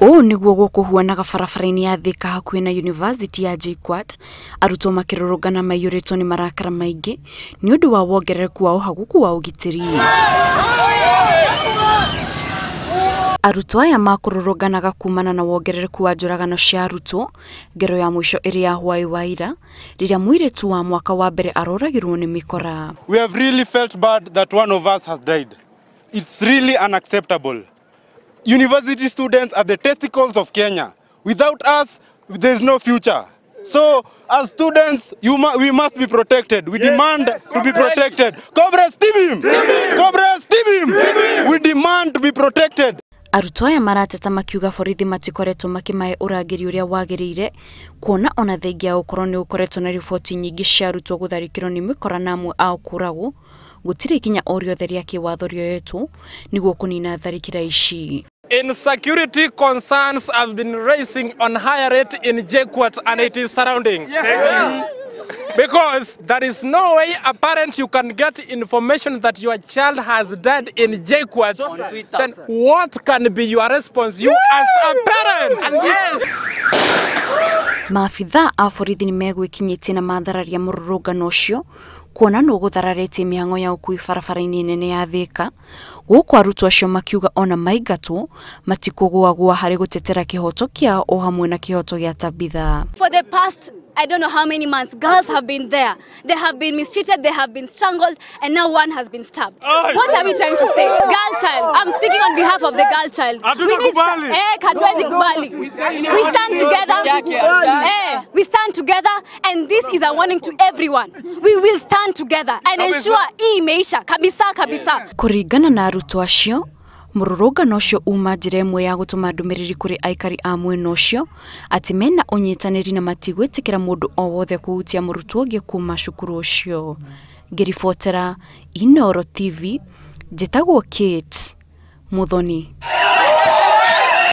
Ũũ nĩguo gũkũhuanaga barabara-inĩ ya Thika hakuhĩ na University ya JKUAT, arutwo makĩrũrũngana maiyũrĩtwo nĩ marakara maingĩ nĩ ũndũ wa wongerereku wa ũhagũku wa ũgitĩri. Arutwo aya makũrũrũnganaga kumana na wongerereku wa njũragano cia arutwo, ngero ya mũico ĩrĩ ya hwaĩ wa ira, rĩrĩa mũirĩtu wa mwaka wa mbere aroragirwo nĩ mĩkora. We have really felt bad that one of us has died. It's really unacceptable. University students are the testicles of Kenya. Without us, there's no future. So, as students, we must be protected. We demand to be protected. Comrades, team him! Comrades, team him! We demand to be protected. Arutwo aya marateta makiuga borithi matikoretwo makimahe ũrangĩri ũrĩa wagĩrĩire, kuona ona thengia ya gũkorwo nĩ gũkoretwo na riboti nyingĩ cia arutwo gũtharĩkĩrwo nĩ mĩkora na amwe ao kũragwo, gũtirĩ ikinya o rĩothe rĩa kĩwatho rĩoyetwo nĩguo kũnina tharĩkĩra ici. Insecurity concerns have been rising on higher rate in JKUAT and its surroundings. Yes. Because there is no way a parent you can get information that your child has died in JKUAT. Then what can be your response, you as a parent? Yes. Maabithaa a borithi nĩmegwĩkinyĩtie na mathararia mũrũrũngano ũcio kuona nĩ ũgũthararĩtie mĩhang'o ya ũkui barabara-inĩ nene ya Thika, gũkũ arutwo acio makiuga ona maingatwo matikũgũagũa harĩ gũtetera kĩhoto kĩao o hamwe na kĩhoto gĩa Tabitha. For the past I don't know how many months, girls have been there. They have been mistreated, they have been strangled, and now one has been stabbed. What are we trying to say? Girl child, I'm speaking on behalf of the girl child. We need, hatuwezi kubali. We stand together. We stand together, and this is a warning to everyone. We will stand together and ensure hii imeisha kabisa kabisa. Kũringana na arutwo acio, mũrũrũngano ũcio uma njĩra ĩmwe ya gũtũma ndũmĩrĩri kũrĩ aikari a mwena ũcio atĩ mena ũnyitanĩri na matigwĩtĩkĩra mũndũ o wothe kũhutia mũrutwo ũngĩ kuma cukuru ũcio. Ngĩribotera Inooro TV, njĩtagwo Kate Muthoni.